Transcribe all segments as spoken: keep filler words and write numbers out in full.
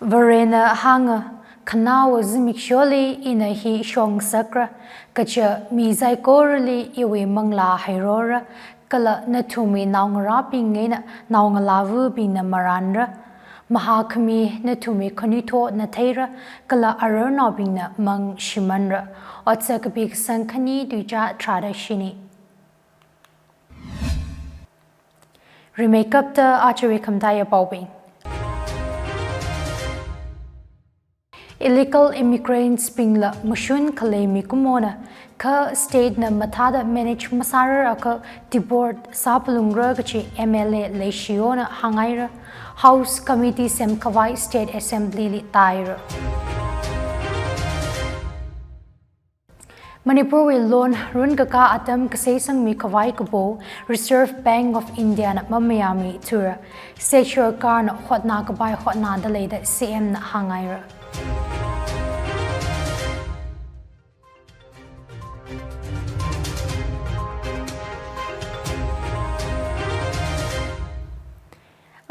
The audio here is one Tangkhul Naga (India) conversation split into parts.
Varena hānga, khanaowa zimiksholi ina hi shongasakra, kaja mi saikorali iwui manglā hairora, kala nathumwui naongarābing eina naongalāvabingna marānra. Mahākhami nathumwui khanuithotna theira, kala ararnaobingna mang shimanra. Otsak kapi kasang khani tuicha tharāda shini. Rimeikapta ajawui khamataiya paobing. Illegal immigrants bingla mashun khalei mikumona, kha state na mathāda manage masārarakha deport sāphalungra kaji M L A Leishiona hānghaira. House Committee semkhavai State Assembly li tāhaira. Manipurwui loan runkakā atam kasei sangmikhavai kapo Reserve Bank of India na mamayāmithura. State sorkarna hotnakapai hotnada leida C M na hānghaira.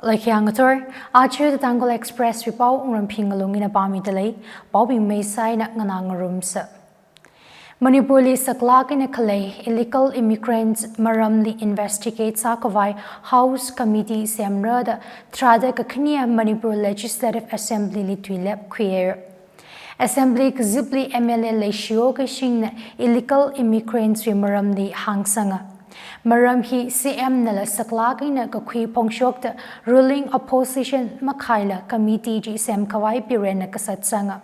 Laikhayang ngathor, aja The Tangkhul Express wui pao Wungramphing Ngalung ina pāmida lei, paobing meisaina nganā ngarumsa. Manipurli saklāk eina khalei illegal immigrants maramli investigate sākhavai House Committee semra da tharāda kakhane Manipur Legislative Assembly li tuilep khuihaira. Assembly kazipli M L A Leishio Kashingna illegal immigrants wui maramli hāngsanga. Maram hi C M nala saklāk eina kakhui phongshokta ruling opposition makhaila committee chi semkhavai Birenna kasatsanga.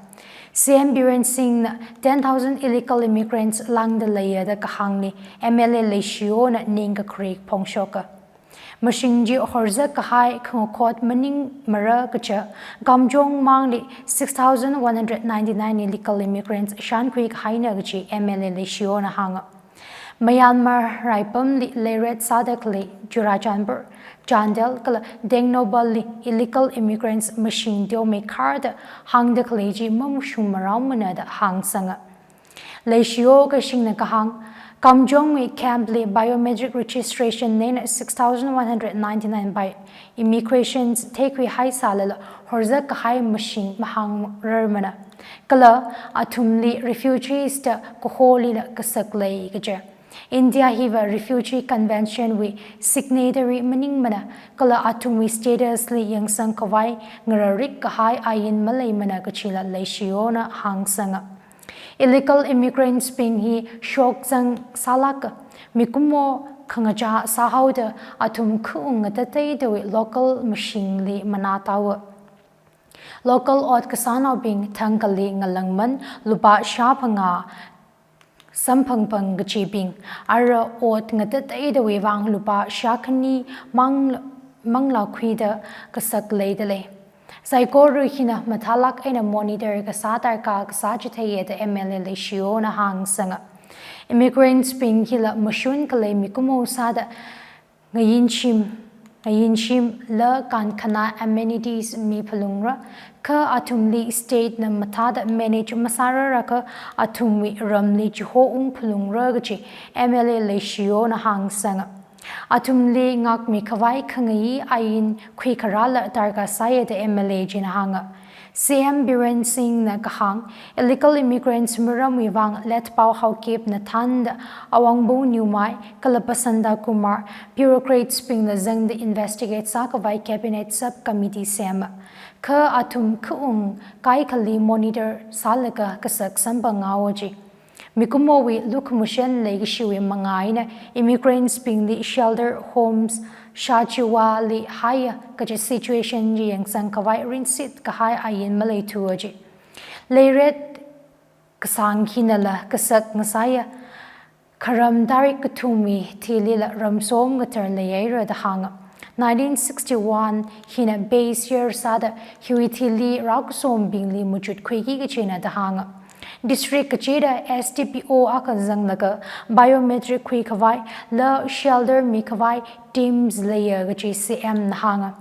C M Biren Singhna ten thousand illegal immigrants lāngda leiya da kahāngli M L A Leishiona ningkakharik phongshoka. Mashing chi horzak kahai khangakhot maningmara kaja Kamjong mangli six thousand one hundred ninety-nine illegal immigrants shānkhui kahaina kaji M L A Leishiona hānga. Myanmar raipamli leiret sāda khalei Churachandpur, Chandel kala Tengnoupal li illegal immigrants mashing teomeikharda hāngda khalei chi mamashung marāomana da hāngsanga. Leishio Kashingna kahāng, Kamjongwui camp li biometric registration eina six thousand one hundred ninety-nine bai immigrations theikhuihaisālala horzak kahai mashing mahāngrarmana. Kala athumli refugees da kaholila kasak lei kaja. India hiva Refugee Convention wui signatory maningmana, kala athumwui status li yangsangkhavai ngararik kahai ain maleimana kajila Leishiona hāngsanga. Illegal immigrants bing hi shokzang sālāka, mikumo khangachā sāhaoda athum khaung ngatateidawui local mashingli manātaowa. Local ot kasānaobing thangkhali ngalāngman lupā shāphangā samphangphang kachibing, ara ot ngatateidawui vang lupā shākhani mang, manglākhuida kasak leida lei. Saikora hina mathālāk eina monitor kasā darkar kasā chitheiya da M L A Leishiona hāngsanga. Immigrants bing hila mashun khalei mikumo sāda ngayinshim, ngayinshimla kankhanā amenities miphalungra, kha athumli state na mathāda manage masārarakha athumwui ramli chiho ungphalungra kaji M L A Leishiona hāngsanga. Athumli ngākmikhavai khangayi ain khuikharāla darkar sāya da M L A china hānga. C M Biren Singhna kahāng, illegal immigrants maramwui vang Letpao Haokipna thānda Awangbow Newmai kala Basanta Kumar, bureaucrats bingna zangda investigate sākhavai cabinet sub committee sema. Kha athum khaung kaikhali monitor sālaga kasak samphanghaowa ji. Mikumowui lukhamashan leikashiwui mangā eina immigrants bingli shelter homes shāchiwali haiya kaji situation chi yangsangkhavai rinsit kahai ain maleithuwa ji. Leiret kasāng hinala kasak ngasāya. Kharam tarik kathumwui thilila ramsom kathar leihaira da hānga. Nineteen sixty-one hina base year sāda hiwui thili rākasombingli machutkhuiki kajina da hānga. District kachida S D P O akha zanglaga biometric khuikhavai la shelter mikhavai teams leiya kaji C M na hānga.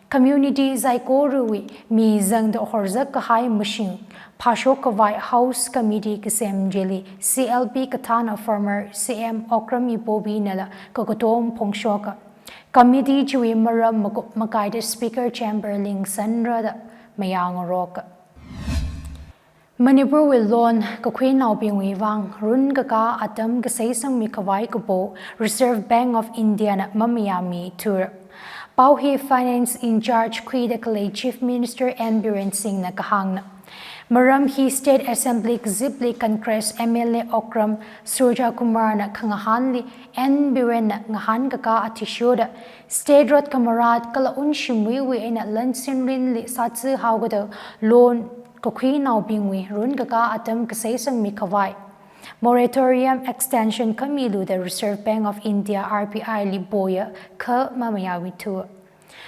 Community saikorawui mi zangda horzak kahai mashing phāshokkhavai House Committee kasem chili C L P kathāna former C M Okram Ibobi nala kakatom phongshoka. Committee chiwui maram makup makaida Speaker Chamber li ngasanra da mayāngarok. Manipurwui loan kakhuinaobingwui vang runkakā atam kasei sangmi khavai kapo Reserve Bank of India na mamayāmithura. Pao hi Finance in Charge khuida khalei Chief Minister N Biren Singh na kahāngna. Maram hi State Assembly kazipli Congress M L A Okram Surjakumar na khangahānli N Biren na ngahānkakā athishurda state rot khamarat kala unshimwui eina lansinrinli sātsi haokada loan kakhuinaobingwui runkakā atam kasei sangmi khavai moratorium extension khamilu da Reserve Bank of India R B I li poya kha mamayāmithu.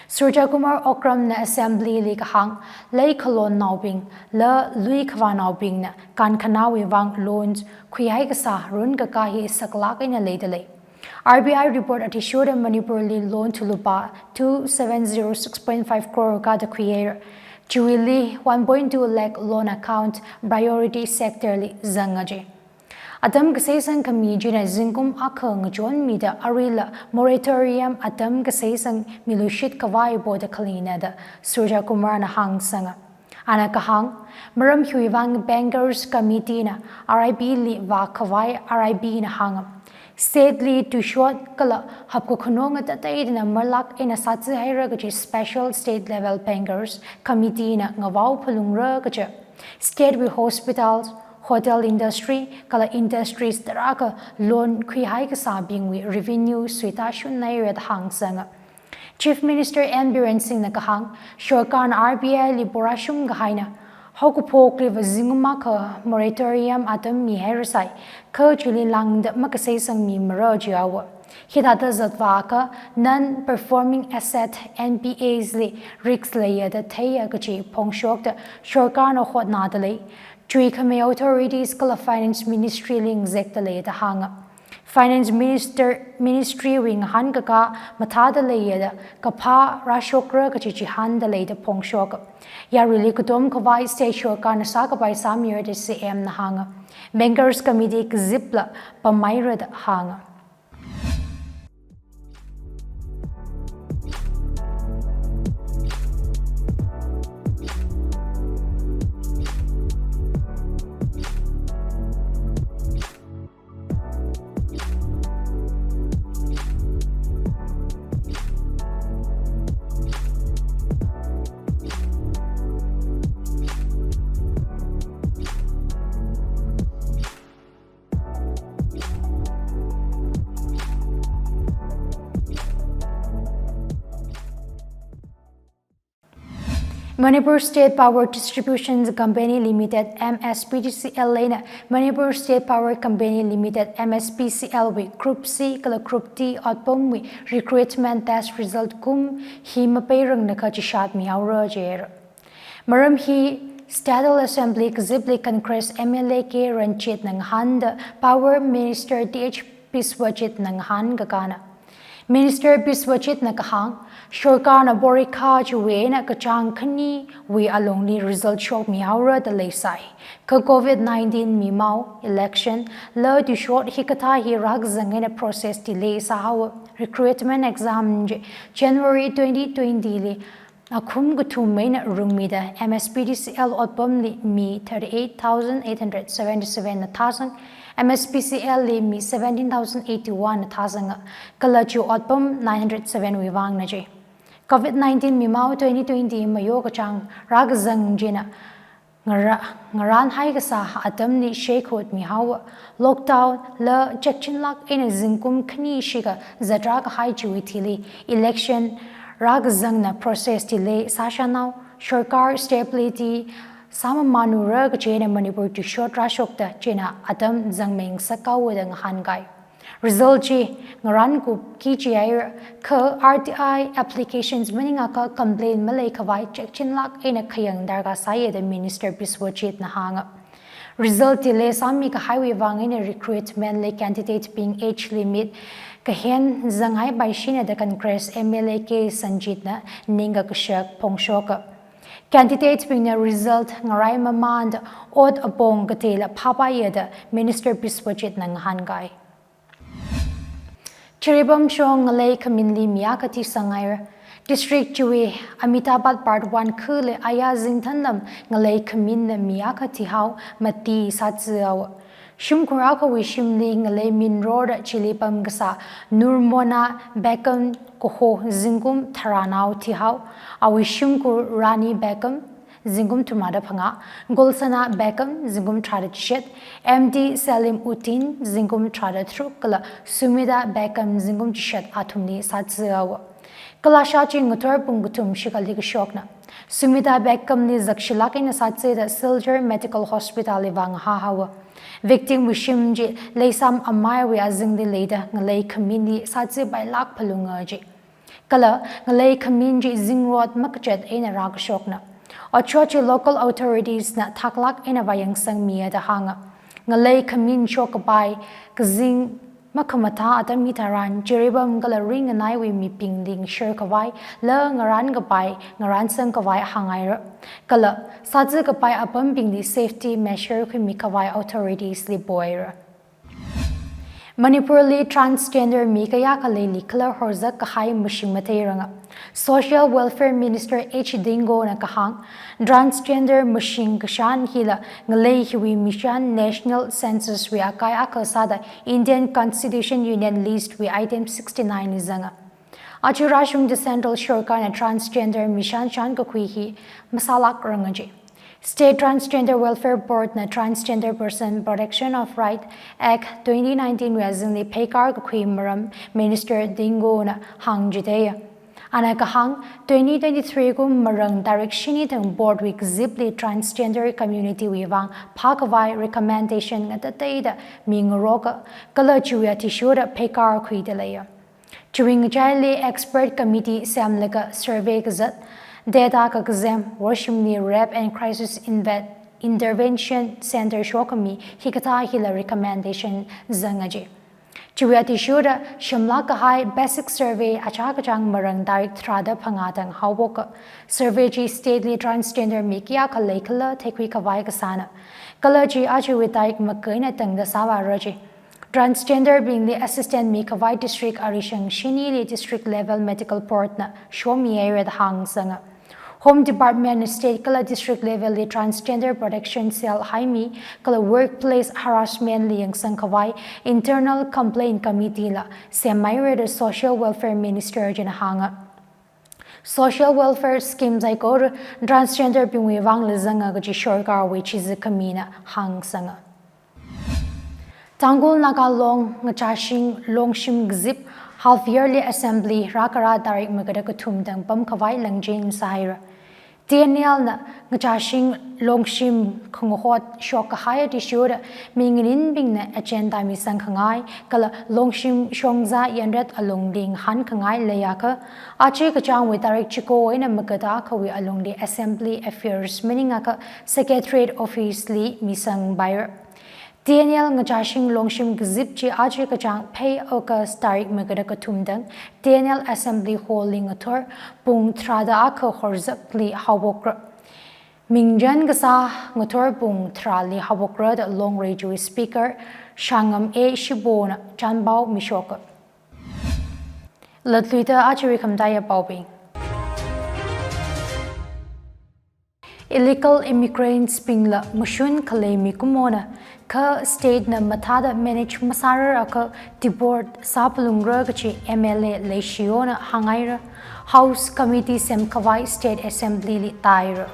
Surjakumar Okram na Assembly li kahāng, leikhalonnaobing, la luikhavānaobingna kankhanāwui vang loans khuihai kasā runkakā hi saklāk eina leidalei. R B I report athishurda Manipurli loan thulupa two seven zero six point five crore kada khuihaira. Chiwuili one point two lakh loan account priority sector li zangaji. Atam kasei sangkhami china zingkum akha ngachonmida aruila moratorium atam kasei sangmiluishit khavai poda khalina da Surjakumar na hāngsanga. Ana kahāng, maram hiwui vang Bankers Committee na R I B li vākhavai R I B na hānga. State li tuishot kala hapkakhano ngatateidana marlāk eina sātsi haira kaji Special State Level Bankers Committee na ngavao phalungra kaja. State wui hospitals, hotel industry, kala industries tarākha loan khuihai kasābingwui revenue suitashunhaira da hāngsanga. Chief Minister N Biren Singh na kahāng, sorkarna R B I li porashung kahaina, haokaphokliva zingkum akha moratorium atam mihairasai, kha chili lāngda makasei sangmimara jihaowa. Hithāda zatvākha non-performing asset N P As li risk leiya da theiya kaji phongshokda sorkarna hotnadalei. Chuikhamei authorities kala Finance Ministry li ngazekdalei da hānga. Finance Minister, Ministry wui ngahānkakā mathāda leiya da kaphā rāshokra kaji chihānda leida phongshoka. Yaruili katom khavai state sorkarna sākapai sāmira da C M na hānga. Bankers Committee kazipla pamhaira da hānga. Manipur State Power Distribution Company Limited, M S P D C L eina Manipur State Power Company Limited, M S P C L wui Group C kala Group D otpamwui recruitment test result kum hi mapeiranglaga chishat mihaora jihaira. Maram hi State Assembly kazipli Congress M L A K Ranjit na ngahānda Power Minister T H Biswajit na ngahānkakāna. Minister Biswajit na kahāng, sorkarna porikha chiwui eina kachāng khaniwui alungli result shokmihaora da leisai. Kha covid nineteen mimao, election, la tuishot hikathā hi rākazang eina process delay sāhaowa. Recruitment exam chi January twenty twenty li akhum kathum eina rungmida M S P D C L otpamli mi thirty-eight thousand eight hundred seventy-seven na thāsang, M S P C L li mi seventeen thousand eighty-one na thāsanga, kala chi otpam nine hundred seven wui vangna ji. Covid nineteen mimao twenty twenty mayo kachāng rākazang china ngara-, ngarānhai kasā atamli sheikhut mihaowa. Lockdown la chekchinlāk eina zingkum khani shikha zatra kahai chiwui thili election rākazangna process delay sāshanao, sorkar stability sāmamanura kaji eina Manipur tuishot rāshokta china atam zangmei ngasakhaowa da ngahānkai. Result chi ngarānkup ki jihaira, kha R T I applications maningakha complaint maleikhavai chekchinlāk eina khayang darkar sāya da Minister Biswajit na hānga. Result delay sāmikahaiwui vang eina recruitment li candidate bing age limit kahen zanghai paishina da Congress M L A K Sanjit na ningkakashak phongshoka. Candidate bingna result ngarai mamanda ot apong kateila phāpaiya da Minister Biswajit na ngahānkai. Jiribam shong ngalei khaminli mi akha thisanghai. District chiwui Ahmedabad Part One khale aya zingthanlam ngalei khaminna mi akha thihao, mati sātsi haowa. Shimkhur akhawui shimli ngalei minrorda chili pamkasā Nurmona Begum kaho zingkum tharānao thihao, awui shimkhur Rani Begum zingkum thumrāda phangā, Gulsana Begum zingkum tharāda chishat, M D Salim Uddin zingkum tharāda tharuk kala Sumita Begum zingkum chishat athumli sātsi haowa. Kalāshā chi ngathor pung kathum shikhali kashokna. Sumita Begumli zakshilāk eina sātsida Silchar Medical Hospitalli vāngahā haowa. Victimwui shim chi Leisam Ameiwui azingli leida ngalei khaminli sātsi pailāk phalunga ji. Kala ngalei khamin chi zingrot makachat eina rākashokna. Otshot chi local authoritiesna thaklāk eina vāyangsangmiya da hānga. Ngalei khamin shokkapai kazing makhamathā atam hitharan, Jiribam kala ringanaiwui mibingli ngasharkhavai, la ngarānkapai, ngarānsangkhavai hāngngaira. Kala sātsikapai apambingli safety measure khuimikhavai authoritiesli poira. Manipurli transgender mi kayākha leili khala horzak kahai mashing matheiranga. Social Welfare Minister H Dingona kahāng, transgender mashing kashan hila ngalei hiwui mishan National Census wui akai akha sāda Indian Constitution Union List wui item sixty-nine li zanga. Aja rāshungda Central Sorkarna transgender mi shanshan kakhui hi masālākranga ji. State Transgender Welfare Board na Transgender Person Protection of Right Act twenty nineteen wui azingli pheikar kakhui maram Minister Dingona hāngchitheiya. Ana kahāng, twenty twenty-three kum marang tarik shini thang board wui kazipli transgender community wui vang phākhavai recommendation ngatateida mingaroka, kala chiwui athishurda pheikar khuida leiya. Chiwui ngachaili expert committee semlaga survey kazat, data kakazem, worshimli rape and crisis inve-, intervention center shokhami hikathā hila recommendation zanga ji. Chiwui athishurda shimlāk kahai basic survey achā kachāng marang tarik tharāda phangā thang haophok. Survey chi state li transgender mi kayākha leikhala theikhuikhavai kasāna. Kala chi ajawui tarik makaina tangda sāvāra ji. Transgender bingli assistant mikhavai district arishang shinili district level medical board na shomihaira da hāngsanga. Home Department na state kala district level li transgender protection cell haimi kala workplace harassment li yangsangkhavai internal complaint committee la semhaira da Social Welfare Minister china hānga. Social welfare scheme saikora transgender bingwui vangla zanga kaji sorkarwui chizi khamina hāngsanga. Tangkhul Naga Long Ngachashing Longshim Kazip half yearly assembly rākara tarik magada kathum thang pamkhavai langchin sāhaira. T N L na Ngachashing Longshim khangahot shokkahai athishurda mi nganinbingna agenda misangkhangai kala Longshim shongza yanret alungli ngahānkhangai leiakha, aja kachāngwui tarik chiko eina magada akhawui alungli Assembly Affairs maningakha Secretariat Office li misangpaira. T N L Ngachashing Longshim Kazip chi aja kachāng phei August tarik magada kathum thang T N L Assembly Hall li ngathor pung tharāda akha horzakli haophokra. Mingchan kasā ngathor pung tharāli haophokra da Long Rei chiwui Speaker Shangam A Shibona chānpao mishoka. Latluida ajawui khamataiya paobing. Illegal immigrants bingla mashun khalei mikumona, kha state na mathāda manage masārarakha deport sāphalungra kachi M L A Leishiona hānghaira. House Committee semkhavai State Assembly li tāhaira.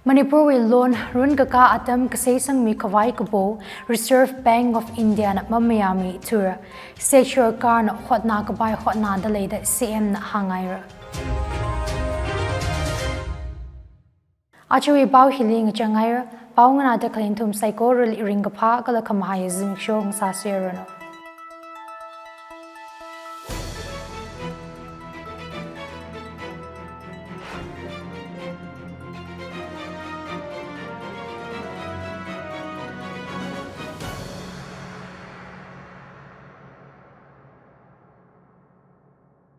Manipurwui loan runkakā atam kaseisangmi khavai kapo Reserve Bank of India na mamayāmithura. State sorkarna hotnākapai hotnāda lei da C M na hānghaira. Ajawui pao hili ngachanghaira, pao nganāda khalei nathum saikorali ringkaphā kala khamahai zimiksho ngasāseranu.